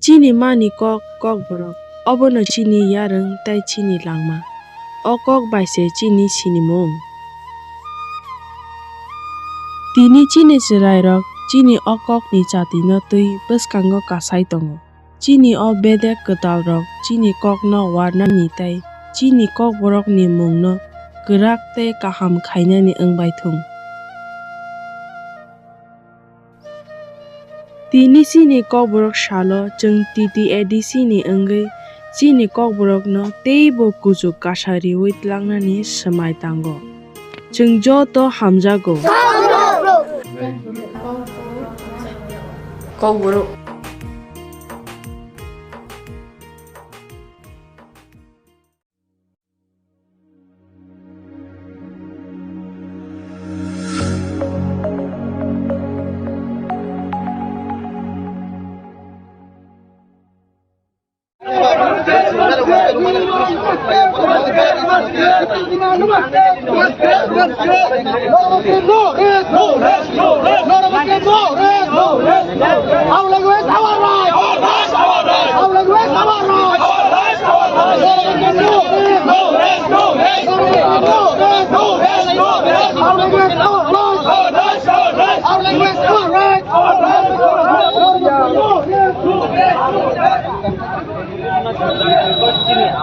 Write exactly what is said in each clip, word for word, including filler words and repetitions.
Chini mani kok, Kokborok, obono chini yarwng tei chini langma. O kok bai se chini sinimung. Tini chini chwrairok chini o kokni chatino twi bwskango kasai tongo. Chini o bedek kwtalrok chini kokno warnani tei chini Kokborokni mungno kwrak tei kaham khainani wng bai thung. Tini chini Kokborok salo chwng T T A D C ni wngwi chini Kokborokno teibo kuchuk kasa riwi tlangnani swmai tango. Chwng joto hamjago. Kokborok.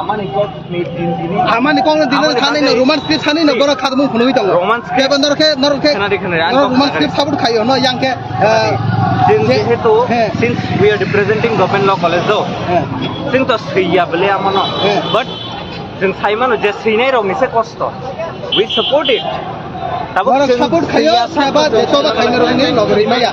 Amani kok ni din tini. Amani kok ni din Amani thani no kok ni Roman script thani no borok khatmung phunugwi tongo. Roman script. Kebo norok khe, norok khe, Khna di, khna di, ang norok kok Roman khna di. Script support khayo no yang khe, eh, Jeng je-, jehetu, he. Since we are representing Government Law College do, He. Jeng to swiya bele amano. He. But jeng saimano je swinai rok ni se kosto. We support it. Tabuk Norok jeng support khayo, swiya saba je choba khayo norok ni logori maya.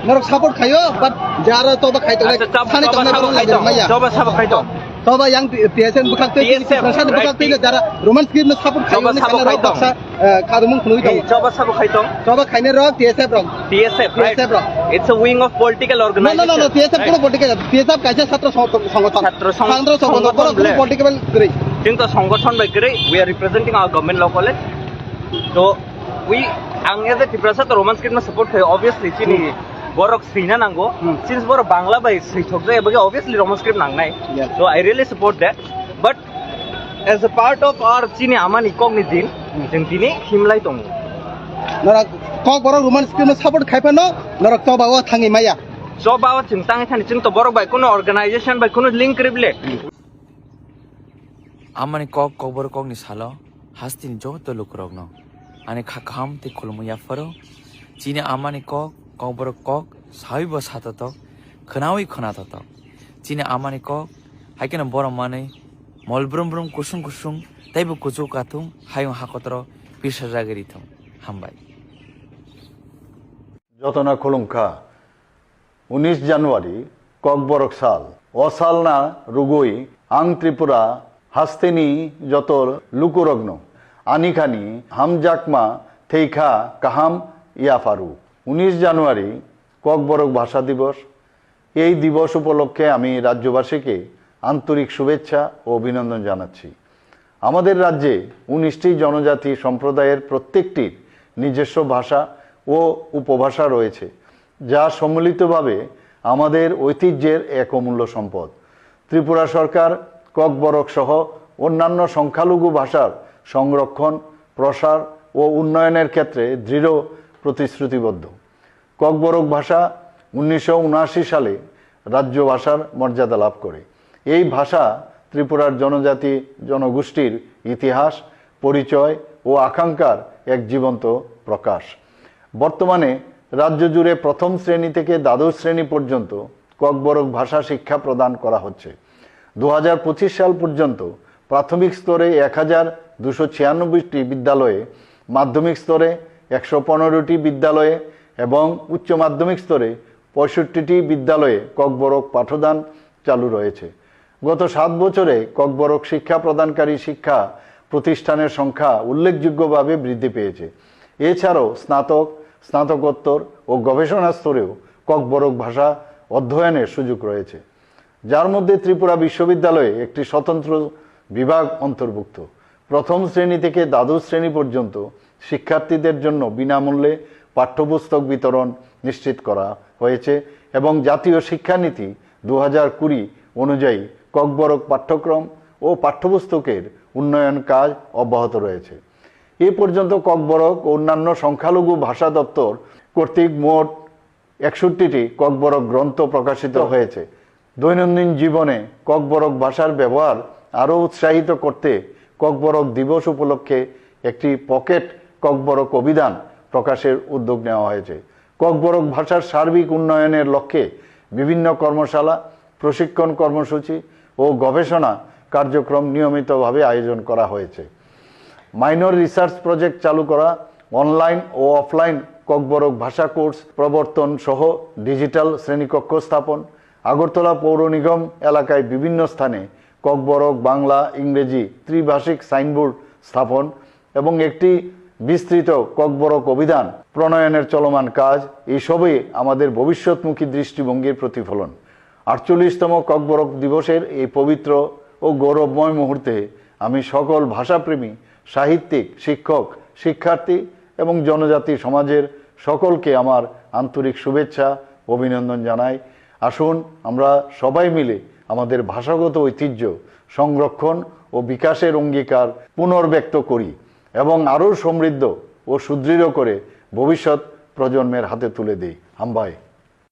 Norok support khayo, but jara choba khai tongnai, Acha, choba, thani choba tongnai sabo borok khai logori tong, maya. Choba sabo khai tong. Choba yang T S F bwkhak twi, T S F, Tiprasa right. Bwkhak twi jara Roman script no support khayo Choba ni sabo khana khai rok tong. Baksa, eh, kharmung khunui Hey, tongo. Choba sabo khai tong. Choba khainai rok T S F rok. T S F, right? T S F rok. It's a wing of political No, no, no, no, organization, T S F right? Kuno political, T S F kaisa chhatro song-, songothon. Chhatro song-, Chhatro songothon, songothon borok kuno bole. Political kwrwi. Chwng to songothon bai kwrwi, we are representing our government law college. To we, ang as a Tiprasa to Roman script no support khayo, obviously, chini Hmm. borok swina nango. Hmm. Since borok Bangla bai swithok jaya, bagi obviously Roman script nangnai. Yes. So I really support that. But as a part of our chini amani kokni din, Hmm. jeng tini himlai tongo. Norok Kokborok Roman script no support khai phano, norok choba o thangwi maya. Choba o chwng tangwi thani, chwng to borok bai kuno organization bai kuno link kwrwi bole. Amani kok, Kokborok kokni salo hasteni joto lukurokno ani kha kaham tei khulumwi yapharo. Chini amani kok, Kokborok kok, sawibo satotok, khwnawi khwnatotok. Chini amani kok, hai kheno borok manwi mol brum brum, kusung kusung, teibo kuchuk kathung, hayung hakotoro pisajagwi rithung. Hambai. Jotono khulumkha. Unis January, Kokborok sal. O salna rugwi ang Tripura hasteni joto lukurokno ani khani hamjakma tei kha kaham yapharu. Unis January, Kokborok Bhasha Dibos. এই দিবস উপলক্ষে আমি রাজ্যবাসীকে আন্তরিক শুভেচ্ছা ও অভিনন্দন জানাচ্ছি। আমাদের রাজ্যে উনিশটি জনজাতি সম্প্রদায়ের প্রত্যেকটির নিজস্ব ভাষা ও উপভাষা রয়েছে, যা সম্মিলিতভাবে আমাদের ঐতিহ্যের এক অমূল্য সম্পদ। ত্রিপুরা সরকার ককবরক সহ অন্যান্য সংখ্যালঘু ভাষার সংরক্ষণ, প্রসার ও উন্নয়নের ক্ষেত্রে দৃঢ় প্রতিশ্রুতিবদ্ধ। ককবরক ভাষা উনিশশো উনআশি সালে রাজ্য ভাষার মর্যাদা লাভ করে। এই ভাষা ত্রিপুরার জনজাতি জনগোষ্ঠীর ইতিহাস, পরিচয় ও আকাঙ্ক্ষার এক জীবন্ত প্রকাশ। বর্তমানে রাজ্য জুড়ে প্রথম শ্রেণী থেকে দ্বাদশ শ্রেণী পর্যন্ত ককবরক ভাষা শিক্ষা প্রদান করা হচ্ছে। দু হাজার পঁচিশ সাল পর্যন্ত প্রাথমিক স্তরে এক হাজার দুশো ছিয়ানব্বইটি বিদ্যালয়ে, মাধ্যমিক স্তরে একশো পনেরোটি বিদ্যালয়ে এবং উচ্চ মাধ্যমিক স্তরে পঁয়ষট্টিটি বিদ্যালয়ে ককবরক পাঠদান চালু রয়েছে। গত সাত বছরে ককবরক শিক্ষা প্রদানকারী শিক্ষা প্রতিষ্ঠানের সংখ্যা উল্লেখযোগ্যভাবে বৃদ্ধি পেয়েছে। এছাড়াও স্নাতক, স্নাতকোত্তর ও গবেষণা স্তরেও ককবরক ভাষা অধ্যয়নের সুযোগ রয়েছে, যার মধ্যে ত্রিপুরা বিশ্ববিদ্যালয়ে একটি স্বতন্ত্র বিভাগ অন্তর্ভুক্ত। প্রথম শ্রেণী থেকে দ্বাদশ শ্রেণী পর্যন্ত শিক্ষার্থীদের জন্য বিনামূল্যে পাঠ্যপুস্তক বিতরণ নিশ্চিত করা হয়েছে এবং জাতীয় শিক্ষানীতি দু হাজার কুড়ি অনুযায়ী ককবরক পাঠ্যক্রম ও পাঠ্যপুস্তকের উন্নয়ন কাজ অব্যাহত রয়েছে। এ পর্যন্ত ককবরক ও অন্যান্য সংখ্যালঘু ভাষা দপ্তর কর্তৃক মোট একষট্টিটি ককবরক গ্রন্থ প্রকাশিত হয়েছে। দৈনন্দিন জীবনে ককবরক ভাষার ব্যবহার আরও উৎসাহিত করতে ককবরক দিবস উপলক্ষে একটি পকেট ককবরক অভিধান প্রকাশের উদ্যোগ নেওয়া হয়েছে। ককবরক ভাষার সার্বিক উন্নয়নের লক্ষ্যে বিভিন্ন কর্মশালা, প্রশিক্ষণ কর্মসূচি ও গবেষণা কার্যক্রম নিয়মিতভাবে আয়োজন করা হয়েছে। মাইনর রিসার্চ প্রজেক্ট চালু করা, অনলাইন ও অফলাইন ককবরক ভাষা কোর্স প্রবর্তন সহ ডিজিটাল শ্রেণীকক্ষ স্থাপন, আগরতলা পৌর নিগম এলাকায় বিভিন্ন স্থানে ককবরক, বাংলা, ইংরেজি ত্রিভাষিক সাইনবোর্ড স্থাপন এবং একটি বিস্তৃত ককবরক অভিধান প্রণয়নের চলমান কাজ, এই সবই আমাদের ভবিষ্যৎমুখী দৃষ্টিভঙ্গির প্রতিফলন। আটচল্লিশতম ককবরক দিবসের এই পবিত্র ও গৌরবময় মুহূর্তে আমি সকল ভাষাপ্রেমী, সাহিত্যিক, শিক্ষক, শিক্ষার্থী এবং জনজাতি সমাজের সকলকে আমার আন্তরিক শুভেচ্ছা, অভিনন্দন জানাই। আসুন আমরা সবাই মিলে আমাদের ভাষাগত ঐতিহ্য সংরক্ষণ ও বিকাশের অঙ্গীকার পুনর্ব্যক্ত করি এবং আরও সমৃদ্ধ ও সুদৃঢ় করে ভবিষ্যৎ প্রজন্মের হাতে তুলে দিই। হামবাই।